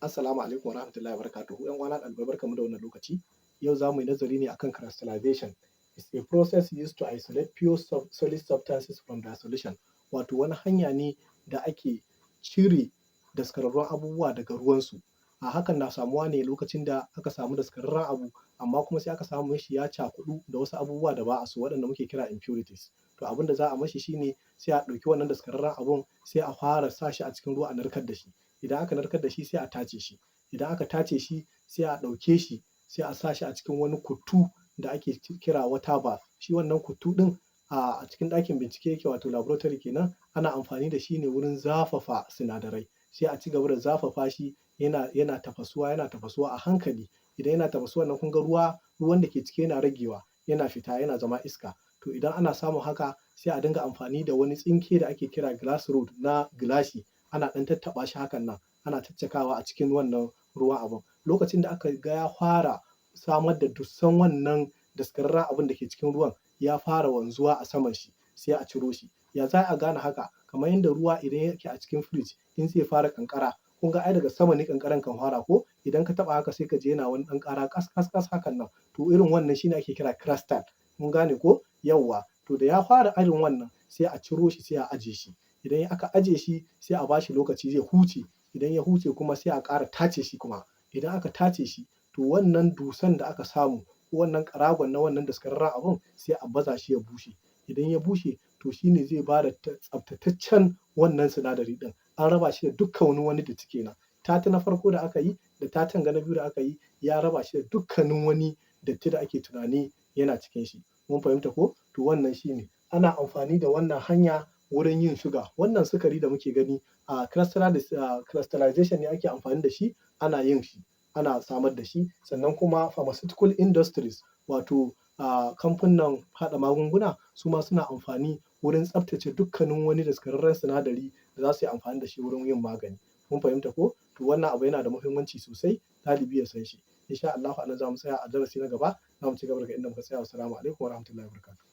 Assalamu alaikum warahmatullahi wabarakatuhu. ‘Yan uwana ɗalibai, barkanmu da wannan lokaci. Yau za mu yi nazari ne akan crystallization. It's a process used to isolate pure solid substances from their solution. Wato wani hanya ne da ake cire daskararrun abubuwa daga ruwansu. A hakan na samuwa ne lokacin da aka samu daskararren abu, amma kuma sai aka samu shi ya cakuɗu da wasu abubuwa da ba a so, waɗanda muke kira impurities. To, abin da za a mashi shi ne sai a ɗauki wannan daskararren abun, sai a fara sa shi a cikin ruwa, a narkar da shi. Idan aka narkar da shi, sai a tace shi. Idan aka tace shi, sai a ɗauke shi, sai a sa shi a cikin wani kuttu da ake kira water bath. Shi wannan kuttu ɗin a cikin ɗakin bincike yake, wato laboratory kenan. Ana amfani da shi ne wurin zafafa sinadarai. Sai a ci gaba da zafafa shi, yana tafasuwa, yana tafasuwa a hankali. Idan yana tafasuwan nan, kun ga ruwan da ke ciki yana ragewa, yana fita, yana zama iska. To, idan ana samun haka, sai a dinga amfani da wani tsinke da ake kira glass rod na gilashi, ana ɗan tattaɓa shi hakan nan, ana caccakawa a cikin wannan ruwan abun. Lokacin da aka ga ya fara samar da dusan wannan daskararren abun da ke cikin ruwan ya fara wanzuwa a saman shi, sai a ciro shi. Ya za a gane haka? Kamar yadda ruwa idan yake a cikin fridge, in zai fara ƙanƙara, kun ga ai daga sama ne ƙanƙaran kan fara ko? Idan ka taɓa haka, sai ka ji yana wani ɗan ƙara ƙas ƙas ƙas hakan nan. To, irin wannan shi ne ake kira crystal. Mun gane ko? Yawwa. To, da ya fara irin wannan, sai a ciro shi, sai a aje shi. Idan aka aje shi, sai a ba shi lokaci zai huce. Idan ya huce kuma, sai a ƙara tace shi kuma. Idan aka tace shi, to wannan dusan da aka samu ko wannan ƙaragon na wannan daskararren abun, sai a baza shi ya bushe. Idan ya bushe, to shi ne zai bada tsaftataccen wannan sinadari ɗin. An raba shi da dukkan wani datti kenan. Tata na farko da aka yi da tatan ga na biyu da aka yi, ya raba shi da dukkanin wani datti da ake tunani yana cikin shi. Mun fahimta ko? To, wannan shi ne. Ana amfani da wannan hanya wurin yin suga. Wannan sukari da muke gani a crystallization ne ake amfani da shi, ana yin shi, ana samar da shi. Sannan kuma pharmaceutical industries, wato kamfunan haɗa magunguna, su ma suna amfani wurin tsaftace dukkanin wani daskararren sinadari da za su yi amfani da shi wurin yin magani. Mun fahimta ko? To, wannan abu yana da muhimmanci sosai ɗalibi ya san shi. Insha Allahu, a nan za mu tsaya. A darasi na gaba za mu ci gaba daga inda muka tsaya. Wassalamu alaikum warahmatullahi wabarakatuh.